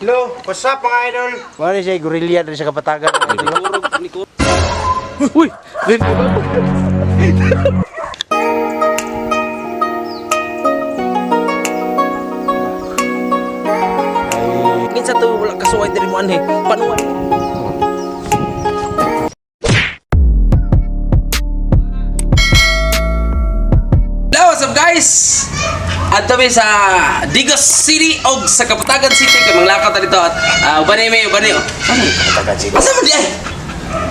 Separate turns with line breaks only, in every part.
Hello, what's up mga idol? Wala siya gorilla diri sa Kapatagan, mga idol.
Uy! Dili ba?
Kinsa to wala kasuway diri mo anhe. Panuway. Hello, what's up guys? Adto mi sa Digos City og sa Kapatagan City kay manglakaw ta dito at uban mi uban ni.
Kapatagan City.
Asa man di ay?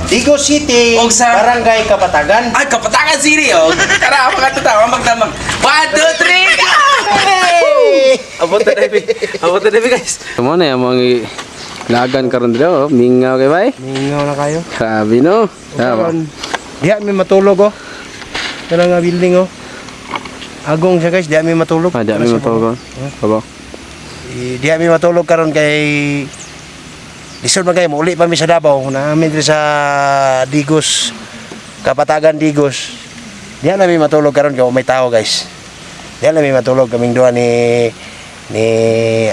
Digos City,
Og sa-
Barangay Kapatagan.
Ay, Kapatagan City oh. Tara, mga tata, magdamag. 1 2 3.
Hey!
Abot na diri. Abot na diri guys.
Mo na yung mga lagan karon dito, oh. Mingaw kay bay.
Mingaw na kayo.
Grabe no. Tama.
Karon, diha mi matulog oh. Kana nga building oh. Agong siya guys, diha mi matulog.
Ah, di mi matulog. Baba.
Eh, diha mi matulog karon kay lisod man kayo, mauli pa mi sa Davao. Namin diri sa Digos, Kapatagan Digos. Diha na mi matulog karon kay may tao guys. Diha na mi matulog kaming duha ni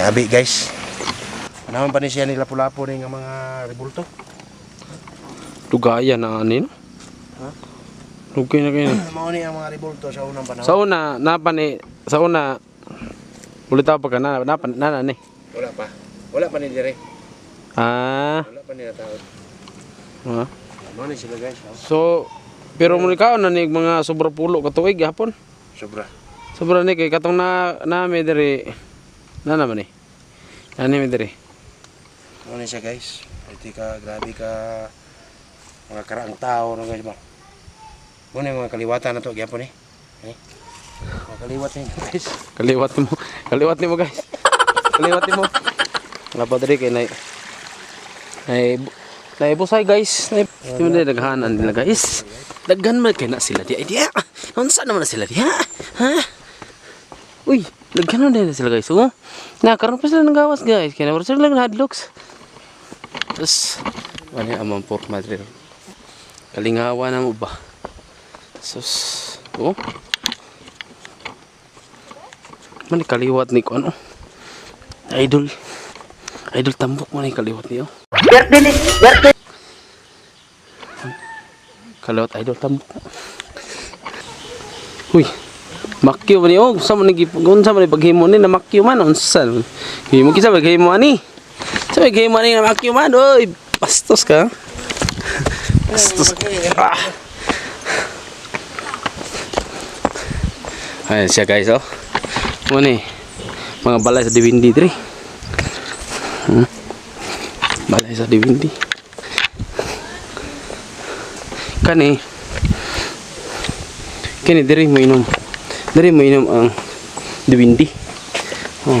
Abi guys. Naman pa ni siya ni Lapu-Lapu ni nga mga rebulto.
Lugaya na ani no.
Ha?
Lugay na kayo.
Mao ni ang mga rebulto sa unang panahon.
Sa una, napa ni sa una ulit pa ka na napa na ni.
Wala pa. Wala pa ni dire.
Ah.
Wala pa nila tao.
Ah.
Mao ni sila guys. Oh.
So pero mo ikaw na ni mga sobra pulo ka tuig hapon.
Sobra.
Sobra ni kay katong na nami diri na naman ni. Nani mi diri.
Mao ni siya guys. Iti ka grabe ka mga karaang tao no guys ba. Mao ni mga kaliwatan na to gyapon eh. Eh. Mga kaliwat ni guys.
Kaliwat mo. Kaliwat nimo guys. Kaliwat nimo. Wala pa diri kay nay nay nay busay guys. Nay di mo na daghanan nila guys. Daghan man kay na sila di ay diya. Unsa naman na sila diya? Ha? Uy, daghan man na sila guys. Oh. Na karon pa sila nagawas guys. Kay na sila lang hadlocks. Tapos wala ang mga pork madre. Kalingawa na mo ba? Sus. Oh. Man kaliwat ni ko ano. Idol. Idol tambok man kaliwat niyo. Kaliwat idol tambok. Uy. Makyo man ni oh, unsa man ni unsa man ni paghimo ni na makyo man unsa. Himo kinsa paghimo ani? Sa paghimo ani na makyo man oy, bastos ka. Bastos. Ah. Ayan siya guys oh. Mo ni mga balay sa Diwindi diri. Balay sa Diwindi. Kani kani diri mo inom. Diri mo inom ang Diwindi. Oh,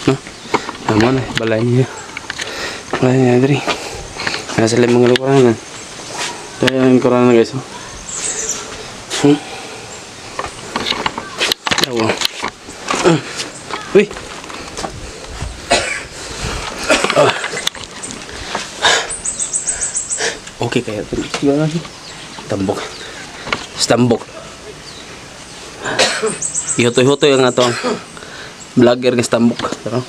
no. Amo na balay niya. Balay niya diri. Nasa sila mga lukuranan. Kaya ang lukuranan guys oh. Yawa. Uy. Ah. Okay kaya ito. Tambok. Tambok. Ihotoy-hotoy ang ato ang vlogger ng tambok. Pero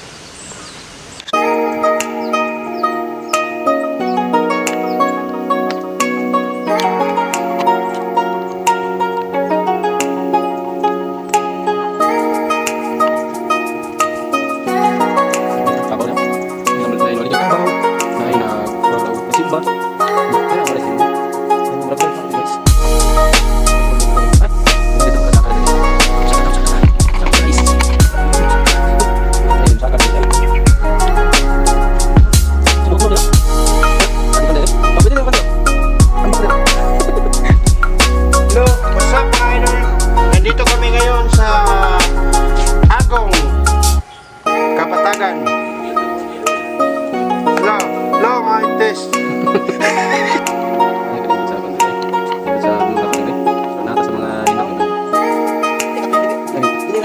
Hello, what's up mga idol? Nandito kami ngayon sa Agong, Kapatagan. Hello, hello mga test.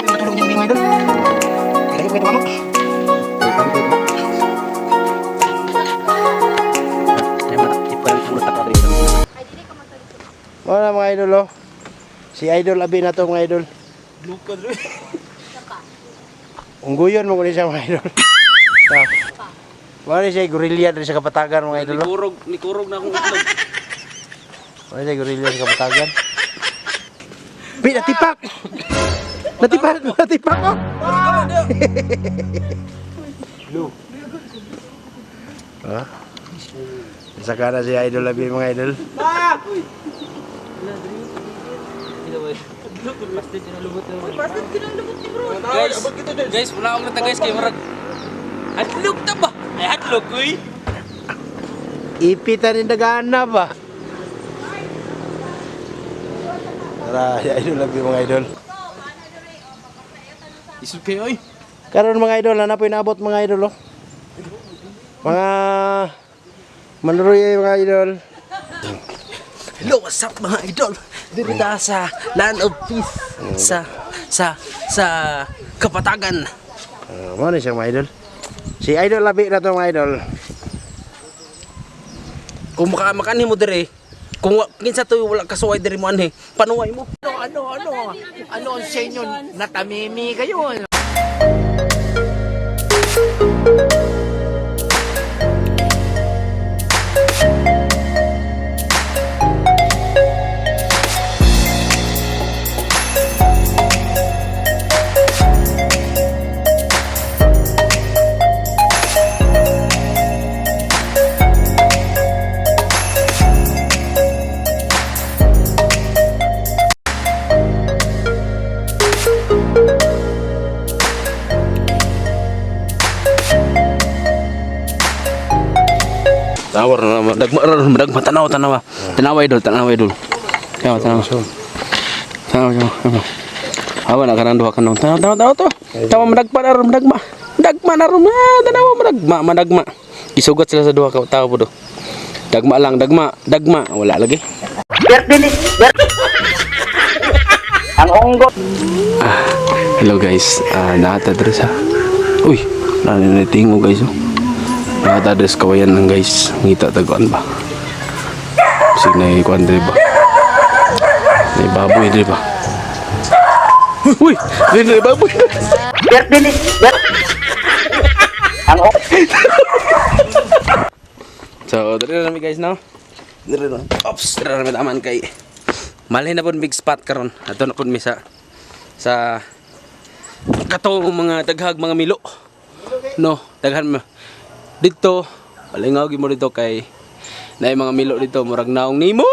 Matulog yung mga idol. Kaya ko ito Wala mga idol oh. Si Idol Abi na to mga idol.
Luka diri.
Ungguyon mo ko siya mga idol. Ah. Wala siya gorilla diri sa Kapatagan, mga idol. Oh.
Nikurog, nikurog na akong itlog.
Wala siya gorilla sa Kapatagan. Bi, natipak! Natipak! Natipak! Oh! Ha? Saka na si Idol Labi, mga idol.
Guys, guys, wala akong nata guys kay murag. Hadlok ta ba? Ay hadlok uy.
Ipitan ni dagana ba? Tara, si Idol Labi, mga idol.
Isod kayo oy.
Karon, mga idol, ana po inabot, mga idol, oh. Mga manuroy, mga idol.
Hello, what's up, mga idol? Dito ta sa Land of Peace sa Kapatagan.
Mo na siya, mga idol. Si Idol Labi na to, mga idol.
Kung makamakani mo dire, kung kinsa to wala kasuway dire mo anhi, panuway mo.
Ano, ano, ano ang sa inyo? Natamimi kayo. Ano?
Tawar na naman. Dagma ra dagma tanaw tanawa. Tanawa, idol, tanawa, idol. Tanawa, tanawa. Tanawa, tanawa. Awa na kanang duha kanang. Tanaw, tanaw, tanaw to. Tama madagpa na ron, madagma. Dagma na ron. Ah, tanawa madagma, madagma. Isugat sila sa duha ka tao po do. Dagma lang, dagma, dagma. Wala lagi. Ah, hello guys. Ah, nata diri sa. Uy, naniniting mo guys oh. Nata diri sa kawayan lang guys. Ngita taguan ba. Sig na ikuan diri ba. May baboy diri ba. Uy, diri na baboy. So, diri na nami guys no. Diri na. Ops, diri na nami taman kay malhin na pud big spot karon. Ato na pud mi sa kato mga daghag mga milo. No, daghan mo. Dito, palingaw gyud mo dito kay naay mga milo dito murag naong nimo.